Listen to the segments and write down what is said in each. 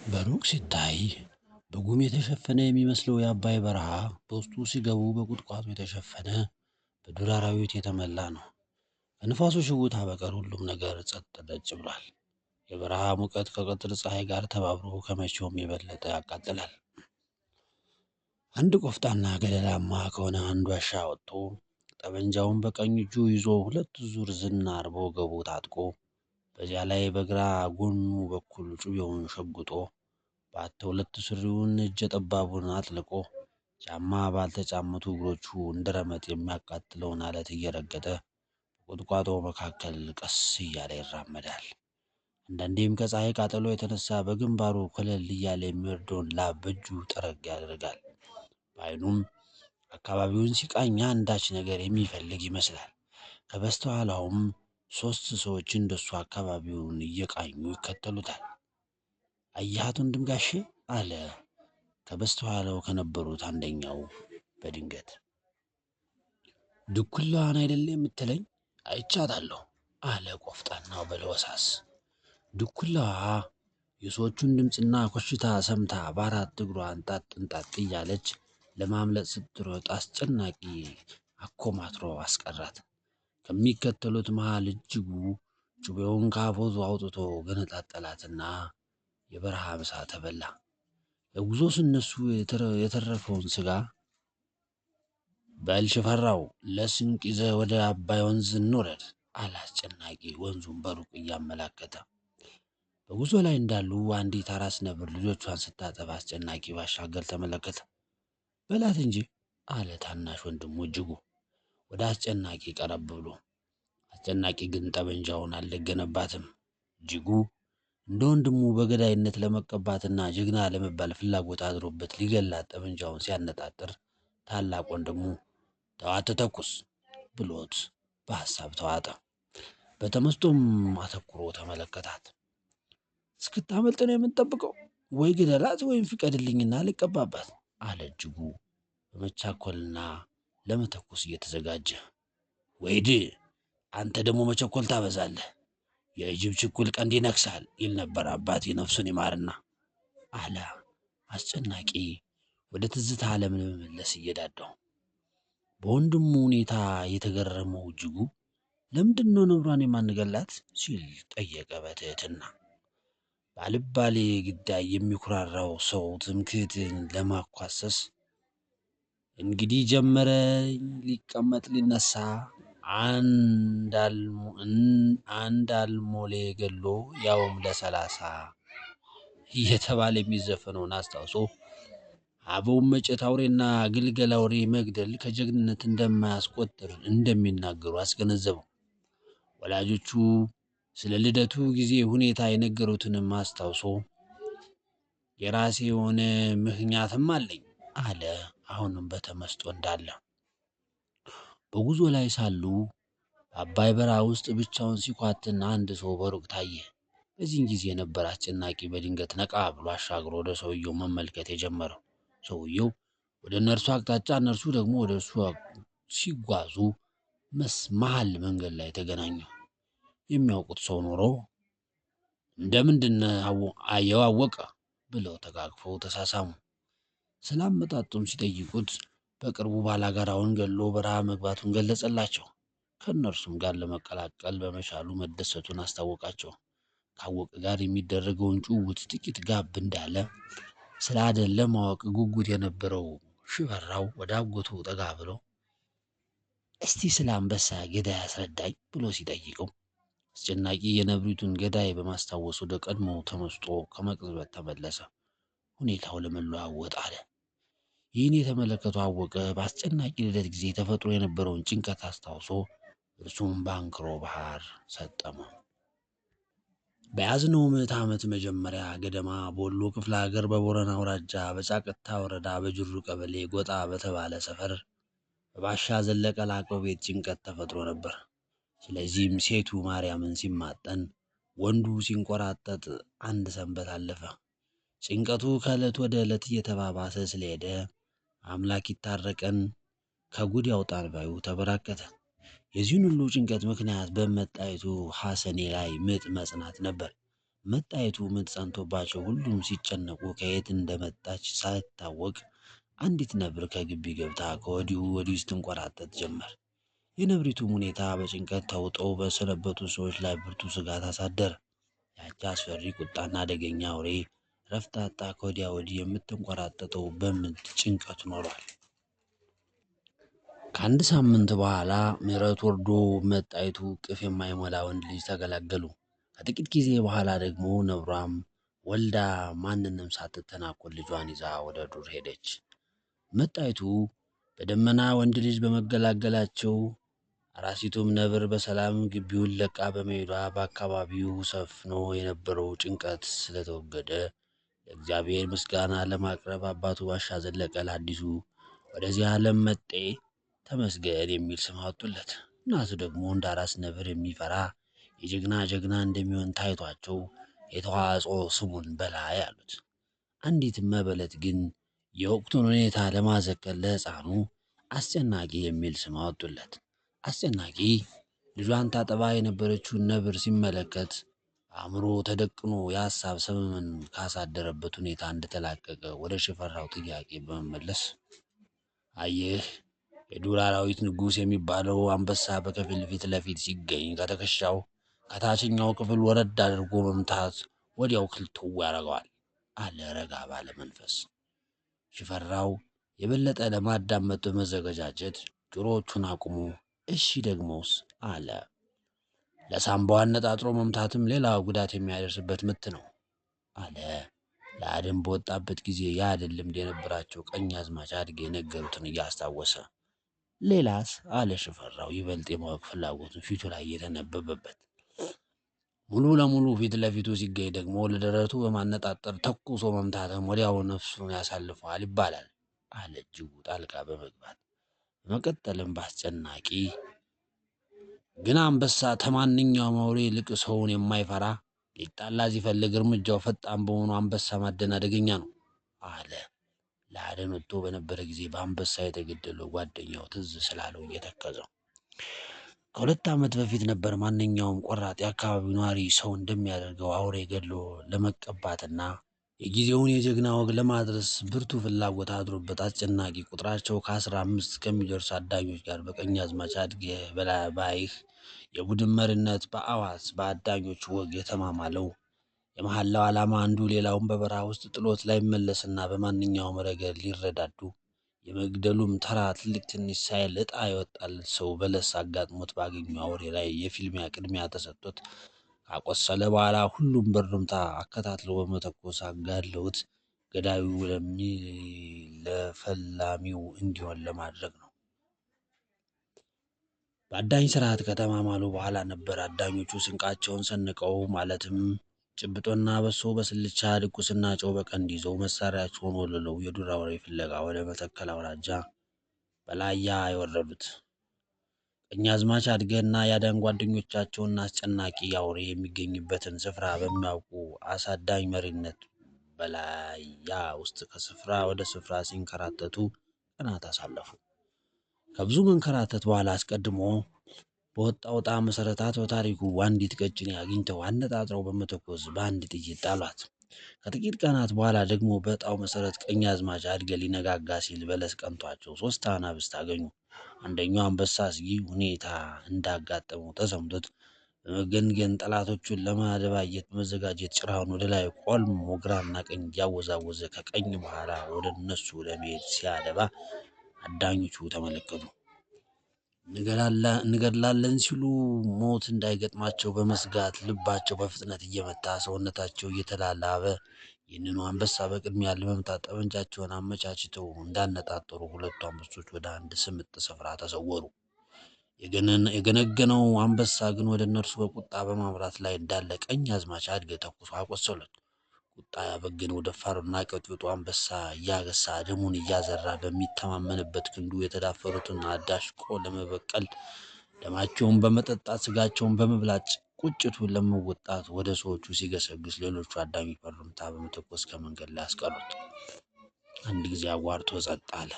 በሩቅ ሲታይ በጉም የተሸፈነ የሚመስለው የአባይ በረሃ በውስጡ ሲገቡ በቁጥቋጦ የተሸፈነ በዱር አራዊት የተሞላ ነው። ከንፋሱ ሽውታ በቀር ሁሉም ነገር ጸጥ ረጭ ብሏል። የበረሃ ሙቀት ከቀትር ፀሐይ ጋር ተባብሮ ከመቼውም የበለጠ ያቃጥላል። አንድ ቆፍጣና ገደላማ ከሆነ አንድ ዋሻ ወጥቶ ጠመንጃውን በቀኝ እጁ ይዞ ሁለት ዙር ዝናር በወገቡ ታጥቆ በዚያ ላይ በግራ ጎኑ በኩል ጩቤውን ሸጉጦ ባተ ሁለት ሱሪውን እጀ ጠባቡን አጥልቆ ጫማ ባልተጫመቱ እግሮቹ እንደ ረመጥ የሚያቃጥለውን አለት እየረገጠ በቁጥቋጦ መካከል ቀስ እያለ ይራመዳል። አንዳንዴም ከፀሐይ ቃጠሎ የተነሳ በግንባሩ ኮለል እያለ የሚወርደውን ላብ በእጁ ጠረግ ያደርጋል። በዓይኑም አካባቢውን ሲቃኝ አንዳች ነገር የሚፈልግ ይመስላል። ከበስተኋላውም ሦስት ሰዎች እንደሱ አካባቢውን እየቃኙ ይከተሉታል። አየሃት ወንድም ጋሼ አለ ከበስተኋላው ከነበሩት አንደኛው በድንገት። ድኩላዋን አይደለ የምትለኝ? አይቻታለሁ አለ ቆፍጣናው በለሆሳስ። ድኩላዋ የሰዎቹን ድምፅና ኮሽታ ሰምታ በአራት እግሯ እንጣጥ እንጣጥ እያለች ለማምለጥ ስትሮጥ አስጨናቂ አኮማትሮ አስቀራት። ከሚከተሉት መሃል እጅጉ ጩቤውን ከአፎቱ አውጥቶ ገነጣጠላትና የበረሃ ምሳ ተበላ። ለጉዞ ሲነሱ የተረፈውን ስጋ በል ሽፈራው ለስንቅ ይዘህ ወደ አባይ ወንዝ እንውረድ አለ አስጨናቂ ወንዙን በሩቅ እያመላከተ። በጉዞ ላይ እንዳሉ አንዲት አራስ ነብር ልጆቿን ስታጠባ አስጨናቂ ባሻገር ተመለከተ። በላት እንጂ አለ ታናሽ ወንድሙ እጅጉ ወደ አስጨናቂ ቀረብ ብሎ። አስጨናቂ ግን ጠመንጃውን አልደገነባትም። እጅጉ እንደ ወንድሙ በገዳይነት ለመቀባትና ጀግና ለመባል ፍላጎት አድሮበት ሊገላት ጠመንጃውን ሲያነጣጥር ታላቅ ወንድሙ ተው አትተኩስ ብሎት በሐሳብ ተዋጠ። በተመስጦም አተኩሮ ተመለከታት። እስክታመልጥ ነው የምንጠብቀው? ወይ ግደላት ወይም ፍቀድልኝና ልቀባባት አለ እጅጉ በመቻኮልና ለመተኮስ እየተዘጋጀ። ወይድ አንተ ደግሞ መቸኮል ታበዛለህ፣ የጅብ ችኩል ቀንድ ይነክሳል ይል ነበር አባቴ ነፍሱን ይማርና አለ አስጨናቂ ወደ ትዝታ ዓለም ለመመለስ እየዳዳው። በወንድሙ ሁኔታ የተገረመው እጅጉ ለምንድን ነው ነብሯን የማንገላት ሲል ጠየቀ በትህትና። ባልባሌ ግዳይ የሚኩራራው ሰው ትምክህትን ለማኳሰስ እንግዲህ ጀመረኝ ሊቀመጥ ሊነሳ አንድ አልሞሌ ገሎ ያውም ለ30 እየተባለ የሚዘፈነውን አስታውሶ አበውን መጨት አውሬና ግልገል አውሬ መግደል ከጀግንነት እንደማያስቆጥር እንደሚናገሩ አስገነዘበው። ወላጆቹ ስለ ልደቱ ጊዜ ሁኔታ የነገሩትንም አስታውሶ የራሴ የሆነ ምክንያትም አለኝ አለ። አሁንም በተመስጦ እንዳለ በጉዞ ላይ ሳሉ በአባይ በረሃ ውስጥ ብቻውን ሲኳትን አንድ ሰው በሩቅ ታየ። በዚህን ጊዜ ነበር አስጨናቂ በድንገት ነቃ ብሎ አሻግሮ ወደ ሰውየው መመልከት የጀመረው። ሰውየው ወደ እነርሱ አቅጣጫ፣ እነርሱ ደግሞ ወደ እሱ ሲጓዙ መሃል መንገድ ላይ ተገናኙ። የሚያውቁት ሰው ኖሮ እንደምንድን አየው አወቀ ብለው ተቃቅፈው ተሳሳሙ። ስላመጣጡም ሲጠይቁት በቅርቡ ባላጋራውን ገሎ በረሃ መግባቱን ገለጸላቸው። ከእነርሱም ጋር ለመቀላቀል በመቻሉ መደሰቱን አስታወቃቸው። ካወቀ ጋር የሚደረገውን ጭውውት ጥቂት ጋብ እንዳለ ስለ አደን ለማወቅ ጉጉት የነበረው ሽፈራው ወደ አጎቱ ጠጋ ብሎ እስቲ ስለ አንበሳ ገዳይ አስረዳኝ ብሎ ሲጠይቀው አስጨናቂ የነብሪቱን ገዳይ በማስታወስ ወደ ቀድሞ ተመስጦ ከመቅጽበት ተመለሰ። ሁኔታው ለመለዋወጥ አለ። ይህን የተመለከተው አወቀ በአስጨናቂ ልደት ጊዜ ተፈጥሮ የነበረውን ጭንቀት አስታውሶ እርሱም በአንክሮ ባህር ሰጠመ። በያዝነው ምዕተ ዓመት መጀመሪያ ገደማ በወሎ ክፍለ ሀገር በቦረና አውራጃ በጫቅታ ወረዳ በጅሩ ቀበሌ ጎጣ በተባለ ሰፈር በባሻ ዘለቀ ላቀው ቤት ጭንቀት ተፈጥሮ ነበር። ስለዚህም ሴቱ ማርያምን ሲማጠን፣ ወንዱ ሲንቆራጠጥ አንድ ሰንበት አለፈ። ጭንቀቱ ከዕለት ወደ ዕለት እየተባባሰ ስለሄደ አምላክ ይታረቀን ከጉድ ያውጣን ባዩ ተበራከተ። የዚህን ሁሉ ጭንቀት ምክንያት በመጣይቱ ሐሰኔ ላይ ምጥ መጽናት ነበር። መጣይቱ ምጥ ጸንቶባቸው ሁሉም ሲጨነቁ ከየት እንደመጣች ሳይታወቅ አንዲት ነብር ከግቢ ገብታ ከወዲሁ ወዲህ ስትንቆራጠጥ ጀመር። የነብሪቱም ሁኔታ በጭንቀት ተውጠው በሰነበቱ ሰዎች ላይ ብርቱ ስጋት አሳደረ። ያቺ አስፈሪ ቁጣና አደገኛ አውሬ ረፍት አጥታ ከወዲያ ወዲህ የምትንቆራጠጠው በምን ጭንቀት ኖሯል። ከአንድ ሳምንት በኋላ ምሕረት ወርዶ መጣይቱ ቅፍ የማይሞላ ወንድ ልጅ ተገላገሉ። ከጥቂት ጊዜ በኋላ ደግሞ ነብሯም ወልዳ ማንንም ሳትተናኮል ልጇን ይዛ ወደ ዱር ሄደች። መጣይቱ በደመና ወንድ ልጅ በመገላገላቸው አራሲቱም ነብር በሰላም ግቢውን ለቃ በመሄዷ በአካባቢው ሰፍኖ የነበረው ጭንቀት ስለተወገደ ለእግዚአብሔር ምስጋና ለማቅረብ አባቱ ባሻ ዘለቀ ለአዲሱ ወደዚህ ዓለም መጤ ተመስገን የሚል ስም አወጡለት። እናቱ ደግሞ እንደ አራስ ነብር የሚፈራ የጀግና ጀግና እንደሚሆን ታይቷቸው የተዋጽኦ ስሙን በላይ አሉት። አንዲት መበለት ግን የወቅቱን ሁኔታ ለማዘከር ለሕፃኑ አስጨናቂ የሚል ስም አወጡለት። አስጨናቂ ልጇን ታጠባ የነበረችውን ነብር ሲመለከት አእምሮ ተደቅኖ የሀሳብ ሰመመን ካሳደረበት ሁኔታ እንደተላቀቀ ወደ ሽፈራው ጥያቄ በመመለስ አየህ፣ የዱር አራዊት ንጉሥ የሚባለው አንበሳ በከፊል ፊት ለፊት ሲገኝ ከትከሻው ከታችኛው ክፍል ወረድ አድርጎ መምታት ወዲያው ክልትው ያደርገዋል አለ ረጋ ባለ መንፈስ። ሽፈራው የበለጠ ለማዳመጥ በመዘገጃጀት ጆሮዎቹን አቁሞ እሺ ደግሞስ አለ። ለሳምባው አነጣጥሮ መምታትም ሌላ ጉዳት የሚያደርስበት ምት ነው አለ። ለአደን በወጣበት ጊዜ የአደን ልምድ የነበራቸው ቀኛዝማች አድጌ የነገሩትን እያስታወሰ ሌላስ አለ ሽፈራው ይበልጥ የማወቅ ፍላጎቱን ፊቱ ላይ እየተነበበበት። ሙሉ ለሙሉ ፊት ለፊቱ ሲገኝ ደግሞ ለደረቱ በማነጣጠር ተኩሶ መምታትም ወዲያው ነፍሱን ያሳልፈዋል ይባላል አለ እጅጉ ጣልቃ በመግባት። በመቀጠልም በአስጨናቂ ግን አንበሳ ከማንኛውም አውሬ ይልቅ ሰውን የማይፈራ ሊጣላ ሲፈልግ እርምጃው ፈጣን በሆኑ አንበሳ ማደን አደገኛ ነው አለ። ለአደን ወጥቶ በነበረ ጊዜ በአንበሳ የተገደለው ጓደኛው ትዝ ስላለው እየተከዘው። ከ2 ዓመት በፊት ነበር ማንኛውም ቆራጥ የአካባቢው ነዋሪ ሰው እንደሚያደርገው አውሬ ገድሎ ለመቀባትና የጊዜውን የጀግና ወግ ለማድረስ ብርቱ ፍላጎት አድሮበት አስጨናቂ ቁጥራቸው ከ15 ከሚደርሱ አዳኞች ጋር በቀኛዝማች አድጌ ባይህ የቡድን መሪነት በአዋስ በአዳኞች ወግ የተማማለው የመሐላው ዓላማ አንዱ ሌላውን በበረሃ ውስጥ ጥሎት ላይመለስና በማንኛውም ረገድ ሊረዳዱ የመግደሉም ተራ ትልቅ ትንሽ ሳይል ዕጣ የወጣለት ሰው በለስ አጋጥሞት ባገኘው አውሬ ላይ የፊልሚያ ቅድሚያ ተሰጥቶት ካቆሰለ በኋላ ሁሉም በሩምታ አከታትለው በመተኮስ አጋድለውት ገዳዩ ለፈላሚው እንዲሆን ለማድረግ ነው። በአዳኝ ስርዓት ከተማማሉ በኋላ ነበር አዳኞቹ ስንቃቸውን ሰንቀው ማለትም ጭብጦና በሶ በስልቻ ድቁስና ጨው በቀንድ ይዘው መሳሪያቸውን ወልለው የዱር አውሬ ፍለጋ ወደ መተከል አውራጃ በላያ የወረዱት። ቀኛዝማች አድገና የአዳኝ ጓደኞቻቸውና አስጨናቂ አውሬ የሚገኝበትን ስፍራ በሚያውቁ አሳዳኝ መሪነት በላያ ውስጥ ከስፍራ ወደ ስፍራ ሲንከራተቱ ቀናት አሳለፉ። ከብዙ መንከራተት በኋላ አስቀድሞ በወጣው ዕጣ መሰረት አቶ ታሪኩ አንዲት ቀጭኔ አግኝተው አነጣጥረው በመተኮስ በአንድ ጥይት ጣሏት። ከጥቂት ቀናት በኋላ ደግሞ በዕጣው መሰረት ቀኛዝማች አድገ ሊነጋጋ ሲል በለስ ቀንቷቸው 3 አናብስት አገኙ። አንደኛው አንበሳ አስጊ ሁኔታ እንዳጋጠመው ተሰምቶት በመገንገን ጠላቶቹን ለማደባየት በመዘጋጀት ጭራውን ወደ ላይ ቆልሞ ግራና ቀኝ እያወዛወዘ ከቀኝ በኋላ ወደ እነሱ ለመሄድ ሲያደባ አዳኞቹ ተመለከቱ። እንገድላለን ሲሉ ሞት እንዳይገጥማቸው በመስጋት ልባቸው በፍጥነት እየመታ ሰውነታቸው እየተላላበ ይህንኑ አንበሳ በቅድሚያ ለመምታት ጠመንጃቸውን አመቻችተው እንዳነጣጠሩ ሁለቱ አንበሶች ወደ አንድ ስምጥ ስፍራ ተሰወሩ። የገነገነው አንበሳ ግን ወደ እነርሱ በቁጣ በማምራት ላይ እንዳለ ቀኛዝማች አድገ ተኩሶ አቆሰሉት። ቁጣ ያበገነው ደፋሩና ቀጥቅጦ አንበሳ እያገሳ ደሙን እያዘራ በሚተማመንበት ክንዱ የተዳፈሩትን አዳሽቆ ለመበቀል ደማቸውን በመጠጣት ስጋቸውን በመብላት ቁጭቱን ለመወጣት ወደ ሰዎቹ ሲገሰግስ ሌሎቹ አዳኞች በሩምታ በመተኮስ ከመንገድ ላይ አስቀሩት። አንድ ጊዜ አዋርቶ ጸጥ አለ።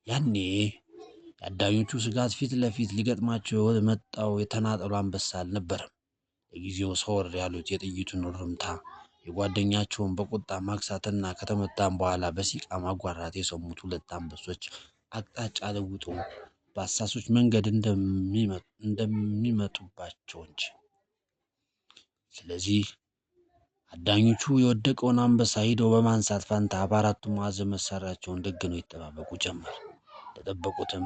ያኔ የአዳኞቹ ስጋት ፊት ለፊት ሊገጥማቸው የመጣው የተናጠሉ አንበሳ አልነበረም። ለጊዜው ሰወር ያሉት የጥይቱን እሩምታ፣ የጓደኛቸውን በቁጣ ማግሳትና ከተመታም በኋላ በሲቃ ማጓራት የሰሙት ሁለት አንበሶች አቅጣጫ ለውጠው በአሳሶች መንገድ እንደሚመጡባቸው እንጂ። ስለዚህ አዳኞቹ የወደቀውን አንበሳ ሂደው በማንሳት ፋንታ በአራቱ ማዕዘን መሳሪያቸውን ደግነው ይጠባበቁ ጀመር። እንደጠበቁትም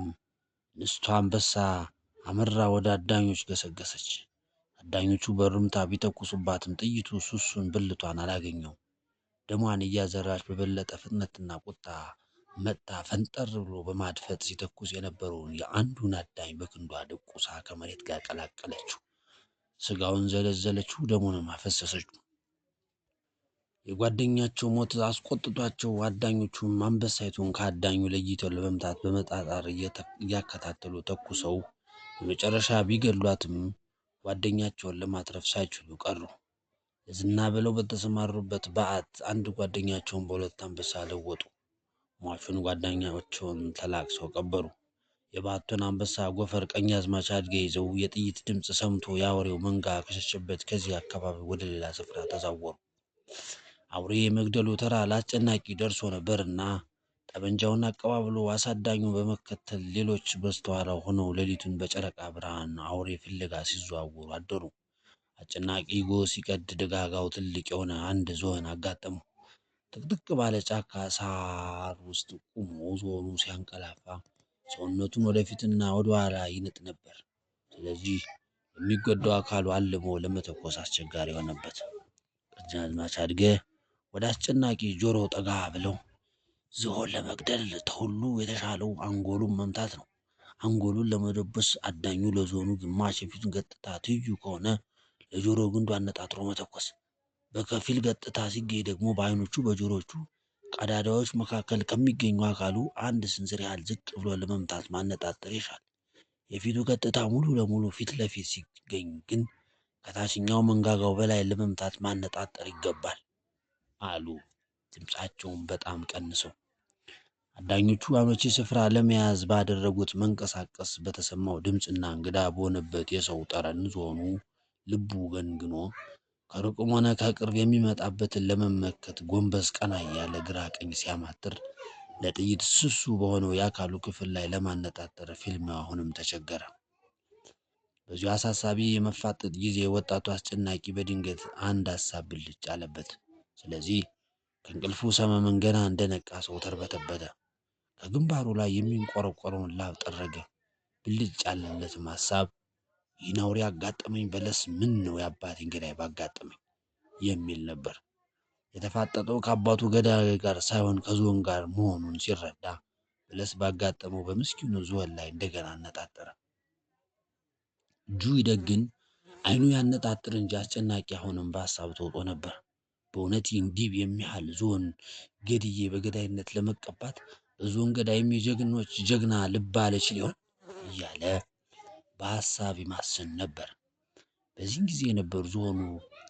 እንስቷ አንበሳ አምራ ወደ አዳኞች ገሰገሰች። አዳኞቹ በሩምታ ቢተኩሱባትም ጥይቱ ስሱን ብልቷን አላገኘውም። ደሟን እያዘራች በበለጠ ፍጥነትና ቁጣ መጥታ ፈንጠር ብሎ በማድፈጥ ሲተኩስ የነበረውን የአንዱን አዳኝ በክንዷ ደቁሳ ከመሬት ጋር ቀላቀለችው። ስጋውን ዘለዘለችው፣ ደሙንም አፈሰሰችው። የጓደኛቸው ሞት አስቆጥቷቸው አዳኞቹም አንበሳይቱን ከአዳኙ ለይተው ለመምታት በመጣጣር እያከታተሉ ተኩሰው በመጨረሻ ቢገድሏትም ጓደኛቸውን ለማትረፍ ሳይችሉ ቀሩ። ለዝና ብለው በተሰማሩበት በዓት አንድ ጓደኛቸውን በሁለት አንበሳ ለወጡ። ሟቹን ጓደኛቸውን ተላቅሰው ቀበሩ። የበዓቱን አንበሳ ጎፈር ቀኛዝማች አድጌ ይዘው የጥይት ድምፅ ሰምቶ የአውሬው መንጋ ከሸሸበት ከዚህ አካባቢ ወደ ሌላ ስፍራ ተዛወሩ። አውሬ የመግደሉ ተራ ለአስጨናቂ ደርሶ ነበርና ጠመንጃውን አቀባብሎ አሳዳኙን በመከተል ሌሎች በስተኋላው ሆነው ሌሊቱን በጨረቃ ብርሃን አውሬ ፍለጋ ሲዘዋወሩ አደሩ። አስጨናቂ ጎህ ሲቀድ ደጋጋው ትልቅ የሆነ አንድ ዝሆን አጋጠመው። ጥቅጥቅ ባለ ጫካ ሳር ውስጥ ቆሞ ዝሆኑ ሲያንቀላፋ ሰውነቱን ወደፊትና ወደኋላ ይንጥ ነበር። ስለዚህ የሚጎዳው አካሉ አልሞ ለመተኮስ አስቸጋሪ ሆነበት። ቀኛዝማች አድጌ ወደ አስጨናቂ ጆሮ ጠጋ ብለው ዝሆን ለመግደል ተሁሉ የተሻለው አንጎሉን መምታት ነው። አንጎሉን ለመደበስ አዳኙ ለዝሆኑ ግማሽ የፊቱን ገጽታ ትይዩ ከሆነ ለጆሮ ግንዱ አነጣጥሮ መተኮስ፣ በከፊል ገጽታ ሲገኝ ደግሞ በዓይኖቹ በጆሮቹ ቀዳዳዎች መካከል ከሚገኙ አካሉ አንድ ስንዝር ያህል ዝቅ ብሎ ለመምታት ማነጣጠር ይሻል። የፊቱ ገጽታ ሙሉ ለሙሉ ፊት ለፊት ሲገኝ ግን ከታችኛው መንጋጋው በላይ ለመምታት ማነጣጠር ይገባል አሉ፣ ድምፃቸውን በጣም ቀንሰው። አዳኞቹ አመቺ ስፍራ ለመያዝ ባደረጉት መንቀሳቀስ በተሰማው ድምፅና እንግዳ በሆነበት የሰው ጠረን ዝሆኑ ልቡ ገንግኖ ከሩቅም ሆነ ከቅርብ የሚመጣበትን ለመመከት ጎንበስ ቀና እያለ ግራ ቀኝ ሲያማትር ለጥይት ስሱ በሆነው የአካሉ ክፍል ላይ ለማነጣጠር ፊልሚያው አሁንም ተቸገረ። በዚሁ አሳሳቢ የመፋጠጥ ጊዜ ወጣቱ አስጨናቂ በድንገት አንድ ሀሳብ ብልጭ አለበት። ስለዚህ ከእንቅልፉ ሰመመን ገና እንደነቃ ሰው ተርበተበተ። ከግንባሩ ላይ የሚንቆረቆረውን ላብ ጠረገ። ብልጭ ያለለትም ሀሳብ ይህን አውሬ አጋጠመኝ በለስ ምን ነው የአባቴን ገዳይ ባጋጠመኝ የሚል ነበር። የተፋጠጠው ከአባቱ ገዳይ ጋር ሳይሆን ከዝሆን ጋር መሆኑን ሲረዳ በለስ ባጋጠመው በምስኪኑ ዝሆን ላይ እንደገና አነጣጠረ። እጁ ይደግን ዓይኑ ያነጣጥር እንጂ አስጨናቂ አሁንም በሀሳብ ተውጦ ነበር። በእውነት ይህን ዲብ የሚያህል ዝሆን ገድዬ በገዳይነት ለመቀባት በዝሆን ገዳይም የጀግኖች ጀግና ልባል እችል ይሆን እያለ በሀሳብ ይማስን ነበር። በዚህን ጊዜ የነበር ዝሆኑ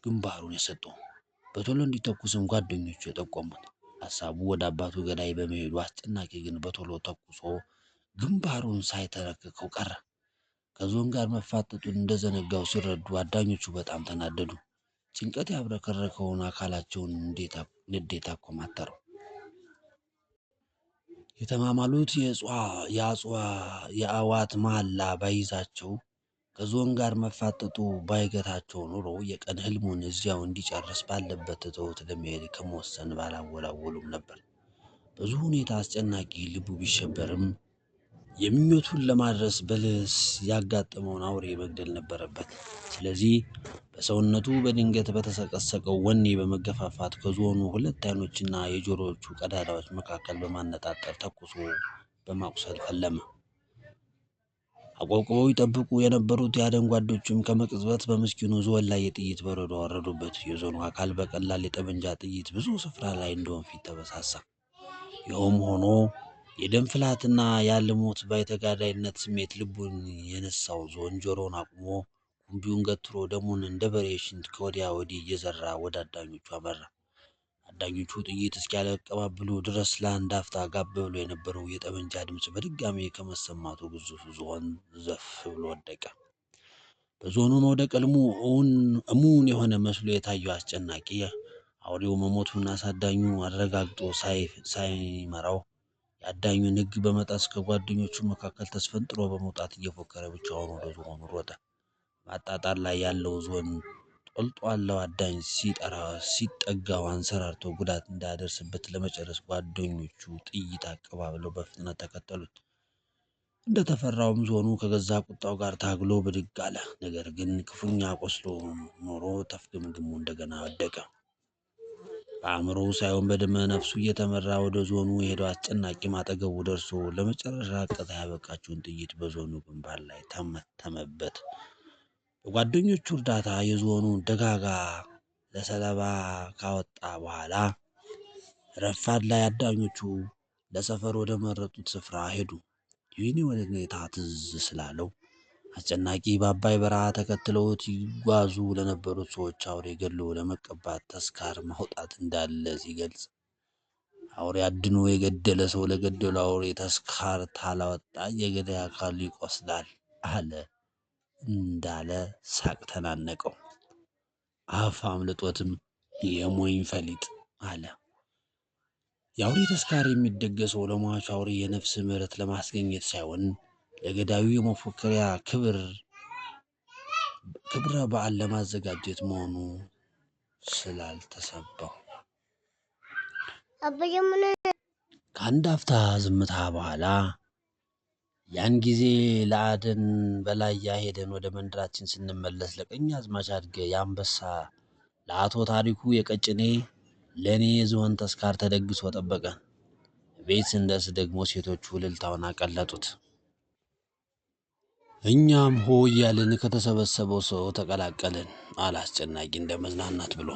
ግንባሩን የሰጠው። በቶሎ እንዲተኩስም ጓደኞቹ የጠቆሙት። ሀሳቡ ወደ አባቱ ገዳይ በመሄዱ አስጨናቂ ግን በቶሎ ተኩሶ ግንባሩን ሳይተረክከው ቀረ። ከዝሆን ጋር መፋጠጡን እንደዘነጋው ሲረዱ አዳኞቹ በጣም ተናደዱ። ጭንቀት ያብረከረከውን አካላቸውን ንዴት አኮማተረው። የተማማሉት የአዋት መሐላ ባይዛቸው ከዝሆን ጋር መፋጠጡ ባይገታቸው ኖሮ የቀን ህልሙን እዚያው እንዲጨርስ ባለበት ትተውት ለመሄድ ከመወሰን ባላወላወሉም ነበር። በዙ ሁኔታ አስጨናቂ ልቡ ቢሸበርም የምኞቱን ለማድረስ በለስ ያጋጠመውን አውሬ መግደል ነበረበት። ስለዚህ በሰውነቱ በድንገት በተሰቀሰቀው ወኔ በመገፋፋት ከዝሆኑ ሁለት ዓይኖችና የጆሮዎቹ ቀዳዳዎች መካከል በማነጣጠር ተኩሶ በማቁሰል ፈለመ። አቆብቁበው ይጠብቁ የነበሩት የአደን ጓዶቹም ከመቅጽበት በምስኪኑ ዝሆን ላይ የጥይት በረዶ አወረዱበት። የዝሆኑ አካል በቀላል የጠመንጃ ጥይት ብዙ ስፍራ ላይ እንደ ወንፊት ተበሳሳ። ይኸውም ሆኖ የደም ፍላትና ያልሞት ባይተጋዳይነት ስሜት ልቡን የነሳው ዝሆን ጆሮውን አቁሞ ኩምቢውን ገትሮ ደሙን እንደ በሬ ሽንት ከወዲያ ወዲህ እየዘራ ወደ አዳኞቹ አመራ። አዳኞቹ ጥይት እስኪያቀባብሉ ድረስ ለአንድ አፍታ ጋብ ብሎ የነበረው የጠመንጃ ድምፅ በድጋሚ ከመሰማቱ ግዙፍ ዝሆን ዘፍ ብሎ ወደቀ። በዝሆኑ መውደቅ ሕልሙ እሙን የሆነ መስሎ የታየው አስጨናቂ አውሬው መሞቱን አሳዳኙ አረጋግጦ ሳይመራው የአዳኙን ሕግ በመጣስ ከጓደኞቹ መካከል ተስፈንጥሮ በመውጣት እየፎከረ ብቻውን ወደ ዝሆኑ ሮጠ። ማጣጣር ላይ ያለው ዝሆን ጦልጧላው አዳኝ ሲጠጋው አንሰራርቶ ጉዳት እንዳያደርስበት ለመጨረስ ጓደኞቹ ጥይት አቀባብለው በፍጥነት ተከተሉት። እንደተፈራውም ዝሆኑ ከገዛ ቁጣው ጋር ታግሎ ብድግ አለ። ነገር ግን ክፉኛ ቆስሎ ኖሮ ተፍገምግሞ እንደገና ወደቀ። በአእምሮው ሳይሆን በደመ ነፍሱ እየተመራ ወደ ዝሆኑ የሄደው አስጨናቂም አጠገቡ ደርሶ ለመጨረሻ ቅጣት ያበቃችውን ጥይት በዝሆኑ ግንባር ላይ ተመተመበት። በጓደኞቹ እርዳታ የዝሆኑን ደጋጋ ለሰለባ ካወጣ በኋላ ረፋድ ላይ አዳኞቹ ለሰፈር ወደ መረጡት ስፍራ ሄዱ። ይህን ሁኔታ ትዝ ስላለው አስጨናቂ በአባይ በረሃ ተከትለውት ይጓዙ ለነበሩት ሰዎች አውሬ ገድሎ ለመቀባት ተስካር ማውጣት እንዳለ ሲገልጽ፣ አውሬ አድኖ የገደለ ሰው ለገደሉ አውሬ ተስካር ታላወጣ የገዳይ አካሉ ይቆስላል አለ እንዳለ ሳቅ ተናነቀው። አፍ አምልጦትም የሞኝ ፈሊጥ አለ። የአውሬ ተስካር የሚደገሰው ለሟቹ አውሬ የነፍስ ምሕረት ለማስገኘት ሳይሆን ለገዳዩ የመፎከሪያ ክብረ በዓል ለማዘጋጀት መሆኑ ስላልተሰባው። ከአንድ አፍታ ዝምታ በኋላ ያን ጊዜ ለአደን በላያ ሄደን ወደ መንደራችን ስንመለስ ለቀኛዝማች አድገ የአንበሳ፣ ለአቶ ታሪኩ የቀጭኔ፣ ለእኔ የዝሆን ተስካር ተደግሶ ጠበቀን። ቤት ስንደርስ ደግሞ ሴቶቹ እልልታውን አቀለጡት። እኛም ሆ እያልን ከተሰበሰበው ሰው ተቀላቀልን አለ አስጨናቂ እንደ መዝናናት ብሎ።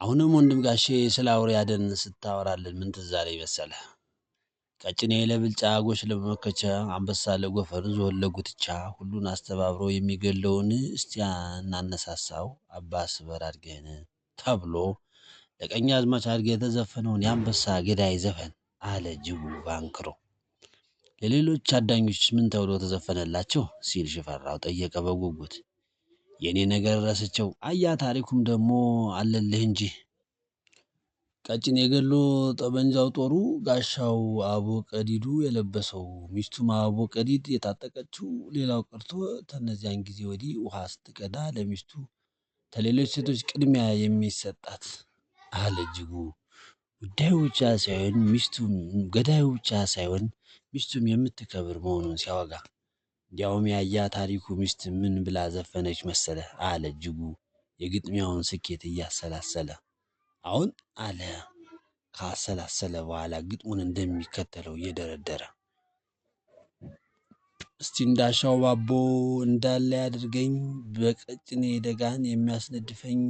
አሁንም ወንድም ጋሼ ስለ አውሬ አደን ስታወራልን ምን ትዝ አለኝ መሰለህ? ቀጭኔ ለብልጫ፣ ጎሽ ለመመከቻ፣ አንበሳ ለጎፈር፣ ዝሆን ለጉትቻ ሁሉን አስተባብሮ የሚገለውን እስቲ እናነሳሳው አባ ስበር አድገን ተብሎ ለቀኛዝማች አድገ የተዘፈነውን የአንበሳ ገዳይ ዘፈን አለ ጅቡ ባንክሮ። ለሌሎች አዳኞች ምን ተብሎ ተዘፈነላቸው ሲል ሽፈራው ጠየቀ በጉጉት። የእኔ ነገር ረስቸው አያ ታሪኩም ደግሞ አለልህ እንጂ። ቀጭኔ ገሎ ጠመንጃው ጦሩ ጋሻው አቦ ቀዲዱ የለበሰው ሚስቱም አቦ ቀዲድ የታጠቀችው፣ ሌላው ቀርቶ ተነዚያን ጊዜ ወዲህ ውሃ ስትቀዳ ለሚስቱ ተሌሎች ሴቶች ቅድሚያ የሚሰጣት አለ እጅጉ። ጉዳዩ ብቻ ሳይሆን ሚስቱም ገዳዩ ብቻ ሳይሆን ሚስቱም የምትከብር መሆኑን ሲያወጋ፣ እንዲያውም ያያ ታሪኩ ሚስት ምን ብላ ዘፈነች መሰለ አለ እጅጉ የግጥሚያውን ስኬት እያሰላሰለ። አሁን አለ ካሰላሰለ በኋላ ግጥሙን እንደሚከተለው እየደረደረ፣ እስቲ እንዳሻው ባቦ እንዳለ ያድርገኝ፣ በቀጭኔ ደጋን የሚያስነድፈኝ፣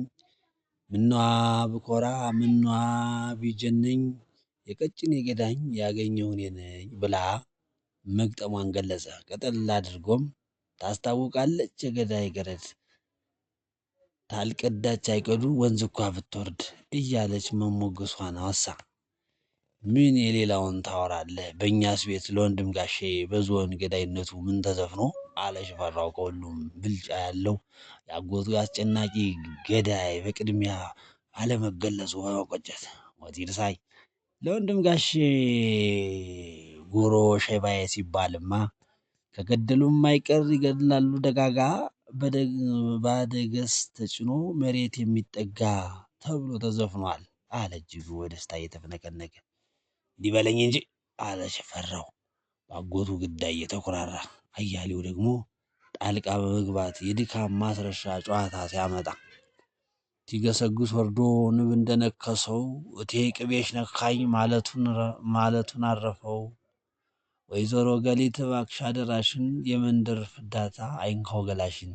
ምነዋ ብኮራ ምነዋ ቢጀነኝ፣ የቀጭኔ ገዳኝ ያገኘው እኔ ነኝ ብላ መግጠሟን ገለጸ። ቀጠል አድርጎም ታስታውቃለች የገዳይ ገረድ ታልቀዳች አይቀዱ ወንዝ እኳ ብትወርድ እያለች መሞገሷን አወሳ። ምን የሌላውን ታወራለህ? በእኛስ ቤት ለወንድም ጋሼ በዝሆን ገዳይነቱ ምን ተዘፍኖ አለ ሽፈራው ከሁሉም ብልጫ ያለው የአጎቱ አስጨናቂ ገዳይ በቅድሚያ አለመገለጹ በመቆጨት። ወቲርሳይ ለወንድም ጋሼ ጉሮ ሸባዬ ሲባልማ ከገደሉም አይቀር ይገድላሉ ደጋጋ ባደገስ ተጭኖ መሬት የሚጠጋ ተብሎ ተዘፍኗል አለ እጅጉ በደስታ እየተፍነከነከ። እንዲህ በለኝ እንጂ አለ ሽፈራው በአጎቱ ግዳይ እየተኩራራ። አያሌው ደግሞ ጣልቃ በመግባት የድካም ማስረሻ ጨዋታ ሲያመጣ፣ ሲገሰግስ ወርዶ ንብ እንደነከሰው እቴ ቅቤሽ ነካኝ ማለቱን አረፈው። ወይዘሮ ገሊት እባክሽ አደራሽን የመንደር ፍዳታ አይንካው ገላሽን።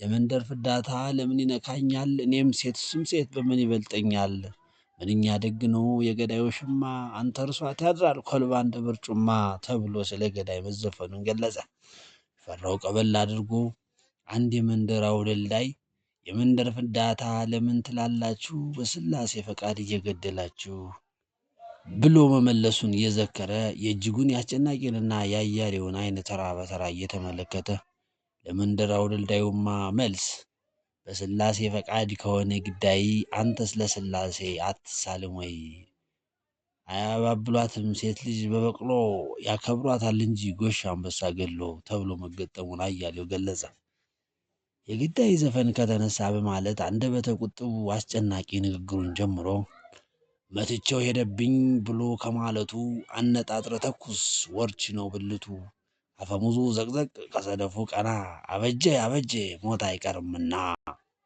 የመንደር ፍዳታ ለምን ይነካኛል? እኔም ሴት እሱም ሴት በምን ይበልጠኛል? ምንኛ ደግ ነው የገዳዩ ሽማ፣ አንተ እርሷት ያድራል ኮልባ እንደ በርጩማ ተብሎ ስለ ገዳይ መዘፈኑን ገለጸ። ፈራው ቀበል አድርጎ አንድ የመንደር አውደልዳይ የመንደር ፍዳታ ለምን ትላላችሁ? በስላሴ ፈቃድ እየገደላችሁ ብሎ መመለሱን እየዘከረ የእጅጉን ያስጨናቂንና የአያሌውን ዓይን ተራ በተራ እየተመለከተ ለመንደር አውደልዳዩማ መልስ በስላሴ ፈቃድ ከሆነ ግዳይ አንተስ ለስላሴ አትሳልም ወይ? አያባብሏትም ሴት ልጅ በበቅሎ ያከብሯታል እንጂ ጎሽ አንበሳ ገድሎ ተብሎ መገጠሙን አያሌው ገለጸ። የግዳይ ዘፈን ከተነሳ በማለት አንደበተ ቁጥቡ አስጨናቂ ንግግሩን ጀምሮ መትቼው ሄደብኝ ብሎ ከማለቱ አነጣጥረ ተኩስ ወርች ነው ብልቱ አፈሙዙ ዘቅዘቅ ከሰደፉ ቀና አበጀ አበጀ ሞት አይቀርምና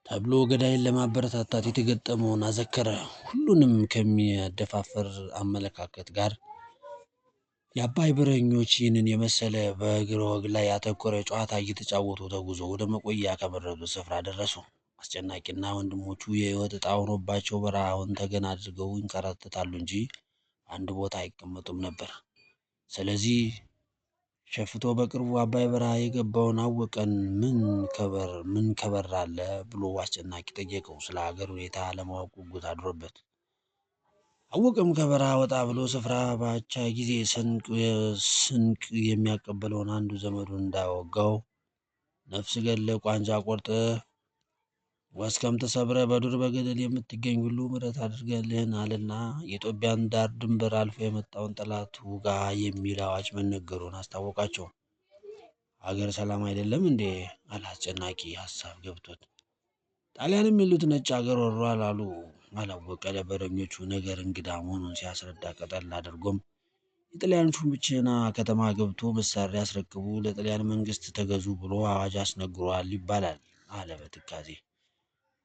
ተብሎ ገዳይን ለማበረታታት የተገጠመውን አዘከረ። ሁሉንም ከሚያደፋፍር አመለካከት ጋር የአባይ በረኞች ይህንን የመሰለ በእግር ወግ ላይ ያተኮረ ጨዋታ እየተጫወቱ ተጉዞ ወደ መቆያ ከመረጡት ስፍራ ደረሱ። አስጨናቂና ወንድሞቹ የሕይወት ዕጣ ሆኖባቸው በረሃውን ተገን አድርገው ይንከራተታሉ እንጂ አንድ ቦታ አይቀመጡም ነበር። ስለዚህ ሸፍቶ በቅርቡ አባይ በረሃ የገባውን አወቀን ምን ከበር አለ ብሎ አስጨናቂ ጠየቀው። ስለ ሀገር ሁኔታ ለማወቅ ጉጉት አድሮበት አወቀም ከበረሃ ወጣ ብሎ ስፍራ ባቻ ጊዜ ስንቅ የሚያቀበለውን አንዱ ዘመዱን እንዳወጋው ነፍስ ገለ ቋንጃ ቆርጠ ወስከም ተሰብረ በዱር በገደል የምትገኝ ሁሉ ምሕረት አድርገልህናልና የኢትዮጵያን ዳር ድንበር አልፎ የመጣውን ጠላት ውጋ የሚል አዋጅ መነገሩን አስታወቃቸው። አገር ሰላም አይደለም እንዴ? አለ አስጨናቂ ሀሳብ ገብቶት። ጣሊያን የሚሉት ነጭ አገር ወሯል አሉ አላወቀ ለበረኞቹ ነገር እንግዳ መሆኑን ሲያስረዳ ቀጠል አድርጎም የጣሊያን ሹም ብቸና ከተማ ገብቶ መሳሪያ አስረክቡ ለጣሊያን መንግስት ተገዙ ብሎ አዋጅ አስነግሯል ይባላል አለ በትካዜ።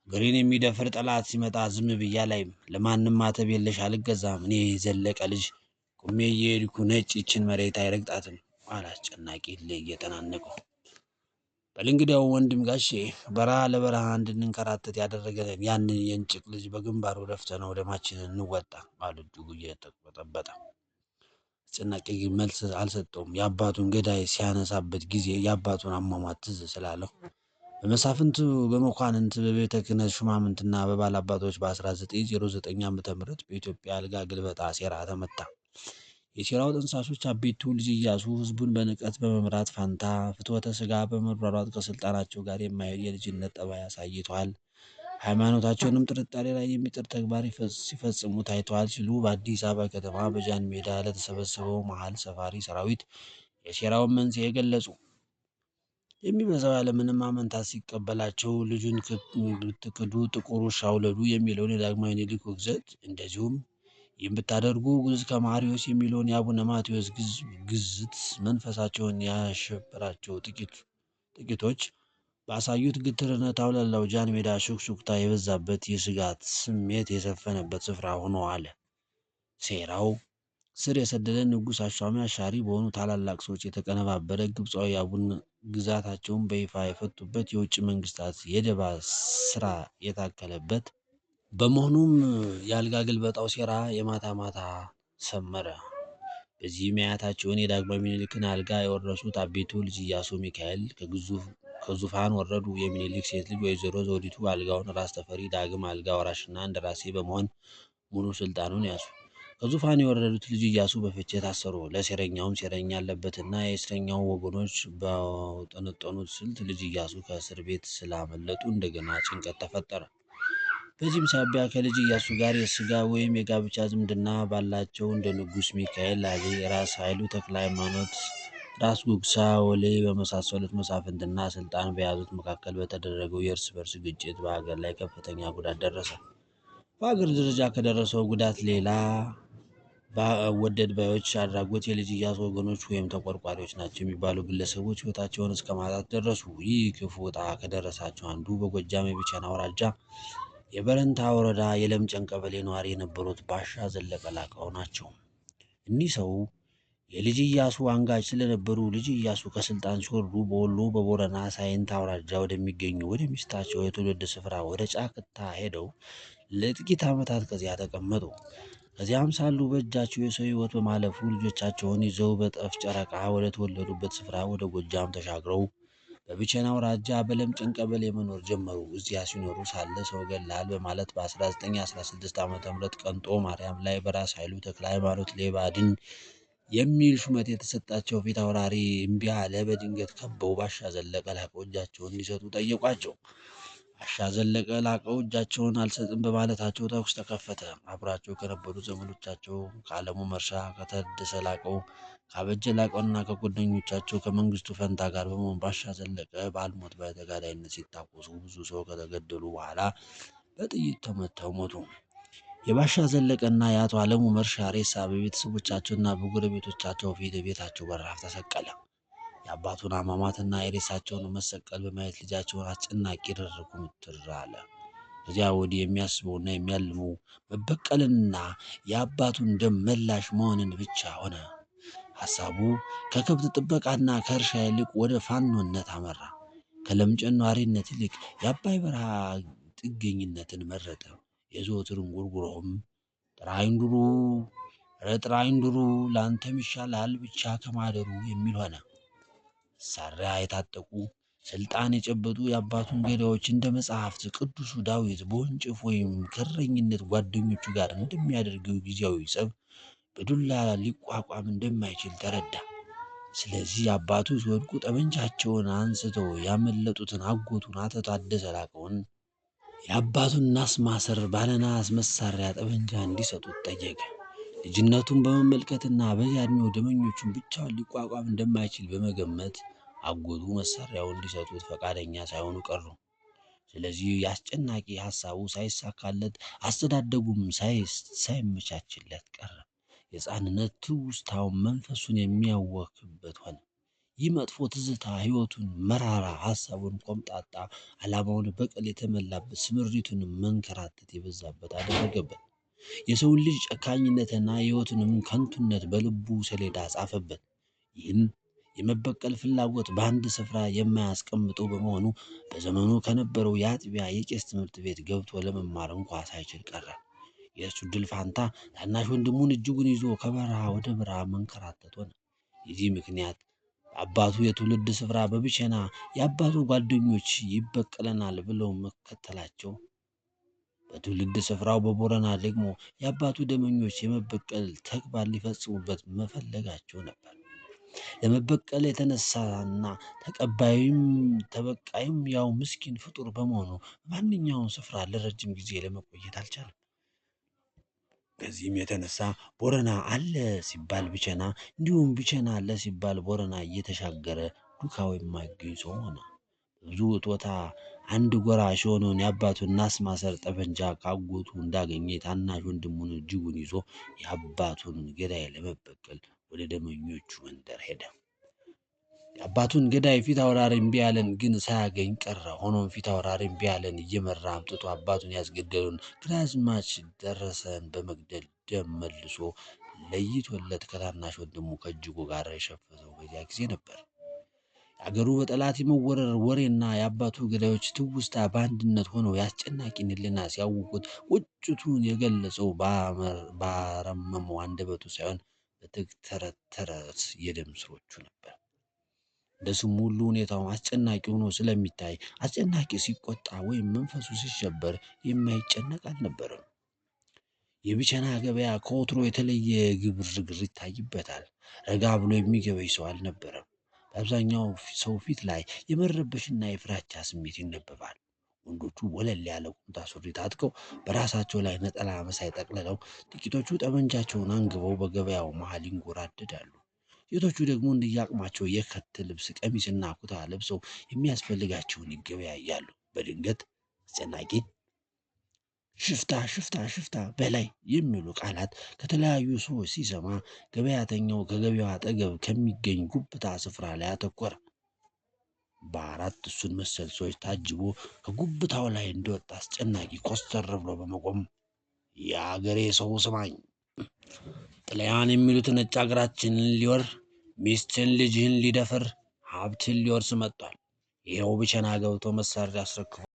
አገሬን የሚደፍር ጠላት ሲመጣ ዝም ብዬ አላይም። ለማንም ማተብ የለሽ አልገዛም። እኔ ዘለቀ ልጅ ቁሜ እየሄድኩ ነጭ ይችን መሬት አይረግጣትም አለ አስጨናቂ እልህ እየተናነቀው። በል እንግዲያው ወንድም ጋሼ በረሃ ለበረሃ እንድንንከራተት ያደረገንን ያንን የእንጭቅ ልጅ በግንባሩ ደፍተነው ደማችንን እንወጣ አሉ እጅጉ እየተቅበጠበጠ። አስጨናቂ ግን መልስ አልሰጠውም። የአባቱን ገዳይ ሲያነሳበት ጊዜ የአባቱን አሟሟት ትዝ ስላለው በመሳፍንቱ በመኳንንት በቤተ ክህነት ሹማምንትና በባላባቶች በ1909 ዓ.ም በኢትዮጵያ አልጋ ግልበጣ ሴራ ተመታ። የሴራው ጠንሳሾች አቤቱ ልጅ ኢያሱ ሕዝቡን በንቀት በመምራት ፋንታ ፍትወተ ሥጋ በመሯሯጥ ከስልጣናቸው ጋር የማይሄድ የልጅነት ጠባይ አሳይተዋል። ሃይማኖታቸውንም ጥርጣሬ ላይ የሚጥል ተግባር ሲፈጽሙ ታይተዋል ሲሉ በአዲስ አበባ ከተማ በጃን ሜዳ ለተሰበሰበው መሀል ሰፋሪ ሰራዊት የሴራውን መንስኤ ገለጹ። የሚበዛው ያለምንም ማመንታት ሲቀበላቸው ልጁን ብትክዱ ጥቁር ውሻ ውለዱ የሚለውን የዳግማዊ ምኒልክ ውግዘት፣ እንደዚሁም ይህም ብታደርጉ ግዕዝ ከማሪዎስ የሚለውን የአቡነ ማቴዎስ ግዝት መንፈሳቸውን ያሸበራቸው ጥቂቶች ባሳዩት ግትርነት አውላላው ጃን ሜዳ ሹክሹክታ የበዛበት የስጋት ስሜት የሰፈነበት ስፍራ ሆኖ አለ። ሴራው ስር የሰደደ ንጉሥ አሿሚ አሻሪ በሆኑ ታላላቅ ሰዎች የተቀነባበረ ግብፃዊ አቡነ ግዛታቸውን በይፋ የፈቱበት የውጭ መንግስታት የደባ ስራ የታከለበት በመሆኑም የአልጋ ግልበጣው ሴራ የማታ ማታ ሰመረ። በዚህም የአያታቸውን የዳግማዊ ምኒልክን አልጋ የወረሱት አቤቱ ልጅ ኢያሱ ሚካኤል ከዙፋን ወረዱ። የሚኒልክ ሴት ልጅ ወይዘሮ ዘውዲቱ አልጋውን ራስ ተፈሪ ዳግም አልጋ ወራሽና እንደራሴ በመሆን ሙሉ ስልጣኑን ያዙ። ከዙፋን የወረዱት ልጅ ኢያሱ በፍቼ ታሰሩ። ለሴረኛውም ሴረኛ አለበትና የእስረኛው ወገኖች ባውጠነጠኑት ስልት ልጅ ኢያሱ ከእስር ቤት ስላመለጡ እንደገና ጭንቀት ተፈጠረ። በዚህም ሳቢያ ከልጅ ኢያሱ ጋር የስጋ ወይም የጋብቻ ዝምድና ባላቸው እንደ ንጉሥ ሚካኤል ላዜ፣ ራስ ኃይሉ ተክለ ሃይማኖት፣ ራስ ጉግሳ ወሌ በመሳሰሉት መሳፍንትና ስልጣን በያዙት መካከል በተደረገው የእርስ በርስ ግጭት በሀገር ላይ ከፍተኛ ጉዳት ደረሰ። በሀገር ደረጃ ከደረሰው ጉዳት ሌላ በወደድ ባዮች አድራጎት የልጅ ኢያሱ ወገኖች ወይም ተቆርቋሪዎች ናቸው የሚባሉ ግለሰቦች ሕይወታቸውን እስከ ማጣት ደረሱ። ይህ ክፉ ዕጣ ከደረሳቸው አንዱ በጎጃም የቢቸና አውራጃ የበረንታ ወረዳ የለምጨን ቀበሌ ነዋሪ የነበሩት ባሻ ዘለቀ ላቀው ናቸው። እኒህ ሰው የልጅ ኢያሱ አንጋች ስለነበሩ ልጅ ኢያሱ ከስልጣን ሲወርዱ በወሎ በቦረና ሳይንት አውራጃ ወደሚገኙ ወደ ሚስታቸው የትውልድ ስፍራ ወደ ጫክታ ሄደው ለጥቂት ዓመታት ከዚያ ተቀመጡ። ከዚያም ሳሉ በእጃቸው የሰው ሕይወት በማለፉ ልጆቻቸውን ይዘው በጠፍ ጨረቃ ወደ ተወለዱበት ስፍራ ወደ ጎጃም ተሻግረው በቢቸና አውራጃ በለምጨን ቀበሌ መኖር ጀመሩ። እዚያ ሲኖሩ ሳለ ሰው ገድለሃል በማለት በ1916 ዓ.ም ቀንጦ ማርያም ላይ በራስ ኃይሉ ተክለ ሃይማኖት ሌባ ድን የሚል ሹመት የተሰጣቸው ፊት አውራሪ እምቢ አለ። በድንገት ከበው ባሻ ዘለቀ ላቀው እጃቸውን እንዲሰጡ ጠየቋቸው። ባሻ ዘለቀ ላቀው እጃቸውን አልሰጥም በማለታቸው ተኩስ ተከፈተ። አብራቸው ከነበሩ ዘመዶቻቸው ከአለሙ መርሻ፣ ከተደሰ ላቀው፣ ካበጀ ላቀውና ከጓደኞቻቸው ከመንግስቱ ፈንታ ጋር በመሆን ባሻ ዘለቀ በአልሞት ባይ ተጋዳይነት ሲታኮሱ ብዙ ሰው ከተገደሉ በኋላ በጥይት ተመተው ሞቱ። የባሻ ዘለቀና የአቶ አለሙ መርሻ ሬሳ በቤተሰቦቻቸውና በጎረቤቶቻቸው ፊት ቤታቸው በራፍ ተሰቀለ። የአባቱን አሟሟትና የሬሳቸውን መሰቀል በማየት ልጃቸውን አስጨናቂ ደረጉ ምትር አለ። ከዚያ ወዲህ የሚያስበውና የሚያልመው መበቀልንና የአባቱን ደም መላሽ መሆንን ብቻ ሆነ። ሐሳቡ ከከብት ጥበቃና ከእርሻ ይልቅ ወደ ፋኖነት አመራ። ከለምጨን ነዋሪነት ይልቅ የአባይ በረሃ ጥገኝነትን መረጠ። የዘወትር እንጉርጉሮውም ጥራኝ ዱሩ ኧረ ጥራኝ ዱሩ ላንተም ይሻልሃል ብቻ ከማደሩ የሚል ሆነ። መሳሪያ የታጠቁ ስልጣን የጨበጡ የአባቱን ገዳዮች እንደ መጽሐፍት ቅዱሱ ዳዊት በወንጭፍ ወይም ከእረኝነት ጓደኞቹ ጋር እንደሚያደርገው ጊዜያዊ ጸብ በዱላ ሊቋቋም እንደማይችል ተረዳ። ስለዚህ አባቱ ሲወድቁ ጠመንጃቸውን አንስተው ያመለጡትን አጎቱን አቶ ታደሰ ላቀውን የአባቱን ናስ ማሰር ባለናስ መሳሪያ ጠመንጃ እንዲሰጡት ጠየቀ። ልጅነቱን በመመልከትና በዚያ ዕድሜው ደመኞቹን ብቻውን ሊቋቋም እንደማይችል በመገመት አጎቱ መሳሪያውን እንዲሰጡት ፈቃደኛ ሳይሆኑ ቀሩ። ስለዚህ የአስጨናቂ ሐሳቡ ሳይሳካለት አስተዳደጉም ሳይመቻችለት ቀረ። የሕፃንነት ትውስታው መንፈሱን የሚያወክበት ሆነ። ይህ መጥፎ ትዝታ ሕይወቱን መራራ፣ ሐሳቡን ቆምጣጣ፣ ዓላማውን በቀል የተሞላበት፣ ስምሪቱን መንከራተት የበዛበት አደረገበት። የሰውን ልጅ ጨካኝነትና የሕይወቱንም ከንቱነት በልቡ ሰሌዳ ጻፈበት። ይህም የመበቀል ፍላጎት በአንድ ስፍራ የማያስቀምጠው በመሆኑ በዘመኑ ከነበረው የአጥቢያ የቄስ ትምህርት ቤት ገብቶ ለመማር እንኳ ሳይችል ቀረ። የእርሱ ድል ፋንታ ታናሽ ወንድሙን እጅጉን ይዞ ከበረሃ ወደ በረሃ መንከራተት ሆነ። የዚህ ምክንያት አባቱ የትውልድ ስፍራ በብቸና የአባቱ ጓደኞች ይበቀለናል ብለው መከተላቸው፣ በትውልድ ስፍራው በቦረና ደግሞ የአባቱ ደመኞች የመበቀል ተግባር ሊፈጽሙበት መፈለጋቸው ነበር። ለመበቀል የተነሳና ተቀባዩም ተበቃዩም ያው ምስኪን ፍጡር በመሆኑ በማንኛውም ስፍራ ለረጅም ጊዜ ለመቆየት አልቻለም። በዚህም የተነሳ ቦረና አለ ሲባል ብቸና፣ እንዲሁም ብቸና አለ ሲባል ቦረና እየተሻገረ ዱካው የማይገኝ ሰው ሆነ። በብዙ ጦታ አንድ ጎራሽ የሆነውን የአባቱን ናስ ማሰር ጠመንጃ ካጎቱ እንዳገኘ ታናሽ ወንድሙን እጅጉን ይዞ የአባቱን ገዳይ ለመበቀል ወደ ደመኞቹ መንደር ሄደ። የአባቱን ገዳይ ፊት አውራሪ እምቢ ያለን ግን ሳያገኝ ቀረ። ሆኖም ፊት አውራሪ እምቢ ያለን እየመራ አምጥቶ አባቱን ያስገደለውን ግራዝማች ደረሰን በመግደል ደም መልሶ ለይቶለት ከታናሽ ወንድሙ ከእጅጉ ጋር የሸፈተው በዚያ ጊዜ ነበር። አገሩ በጠላት የመወረር ወሬና የአባቱ ገዳዮች ትውስታ በአንድነት ሆነው የአስጨናቂን ሕሊና ሲያውቁት ቁጭቱን የገለጸው ባረመመው አንደበቱ ሳይሆን በተተረተረት የደም ስሮቹ ነበር። እንደ ስሙ ሁሉ ሁኔታው አስጨናቂ ሆኖ ስለሚታይ አስጨናቂ ሲቆጣ ወይም መንፈሱ ሲሸበር የማይጨነቅ አልነበረም። የቢቸና ገበያ ከወትሮ የተለየ ግርግር ይታይበታል። ረጋ ብሎ የሚገበይ ሰው አልነበረም። በአብዛኛው ሰው ፊት ላይ የመረበሽና የፍራቻ ስሜት ይነበባል። ወንዶቹ ወለል ያለ ቁምጣ ሱሪ ታጥቀው በራሳቸው ላይ ነጠላ መሳይ ጠቅልለው፣ ጥቂቶቹ ጠመንጃቸውን አንግበው በገበያው መሃል ይንጎራደዳሉ። ሴቶቹ ደግሞ እንደየአቅማቸው የከት ልብስ፣ ቀሚስና ኩታ ለብሰው የሚያስፈልጋቸውን ይገበያያሉ። በድንገት አስጨናቂ ሽፍታ ሽፍታ ሽፍታ በላይ የሚሉ ቃላት ከተለያዩ ሰዎች ሲሰማ ገበያተኛው ከገበያው አጠገብ ከሚገኝ ጉብታ ስፍራ ላይ አተኮረ። በአራት እሱን መሰል ሰዎች ታጅቦ ከጉብታው ላይ እንደወጣ አስጨናቂ ኮስተር ብሎ በመቆም የአገሬ ሰው ስማኝ፣ ጥልያን የሚሉት ነጭ አገራችንን ሊወር ሚስትን ልጅህን ሊደፍር ሀብትን ሊወርስ መጥቷል። ይኸው ብቸና ገብቶ መሳሪያ አስረክቦ